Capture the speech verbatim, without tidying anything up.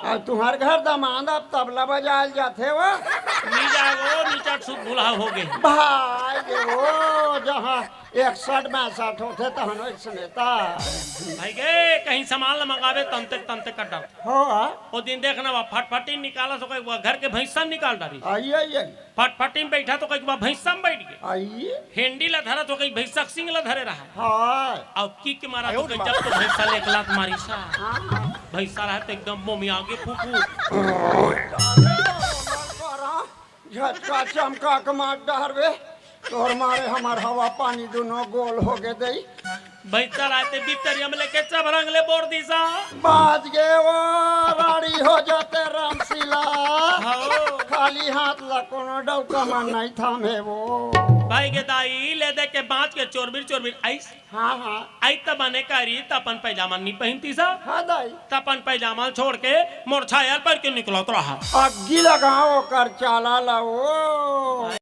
अउ तुम्हर घर दमांद अब तबला बजाए ल जाथे वो? नी जाय वो, नीचा सुध भुलाव हो गे। भाई गे वो, जहाँ इकसठ बासठ होथे तहन वइसने ता। भाई गे, कहीं सामान ल मंगाबे तंते तंते कर डार। हो, हाँ। ओ दिन देखना वा फटफटी निकाला सो कहीं वो घर के भैंसा निकाल डारी। आइए, आइए। फटफटी में बैठा तो कहीं वो भैंसा में बैठ गे। आइए। हेंडी ला धरा तो कहीं भैंसा के सिंग ला धरे रहा। हाँ। अउ किक मारा तो कहीं जब तो भैंसा ले एक लात मारी सा। हाँ। भैंसा रहा तो एकदम मोमिया गे फूफू। झटका चमका के मार डहरबे, तोर मारे हमर हवा पानी दुनो गोल हो गे दई। भैंसा रहा ते बितरिया में लेके चबरंग ले बोर दीसा। बाज गे वो, राड़ी हो जाते रामशीला। हाँ। खाली हाथ ला कोनो डौका मन नहीं थामे वो। भाई गे दाई, ले दे के बाँच के चोरबिर चोरबिर आइस। हाँ, हाँ। आई त बने करी, त अपन पैजामा नी पहिनती सा। हाँ दाई। त अपन पैजामा छोड़ के मोर छाया ल पहिर के निकलत रहा। अग्गी लगाओ ओकर चाला ला वो।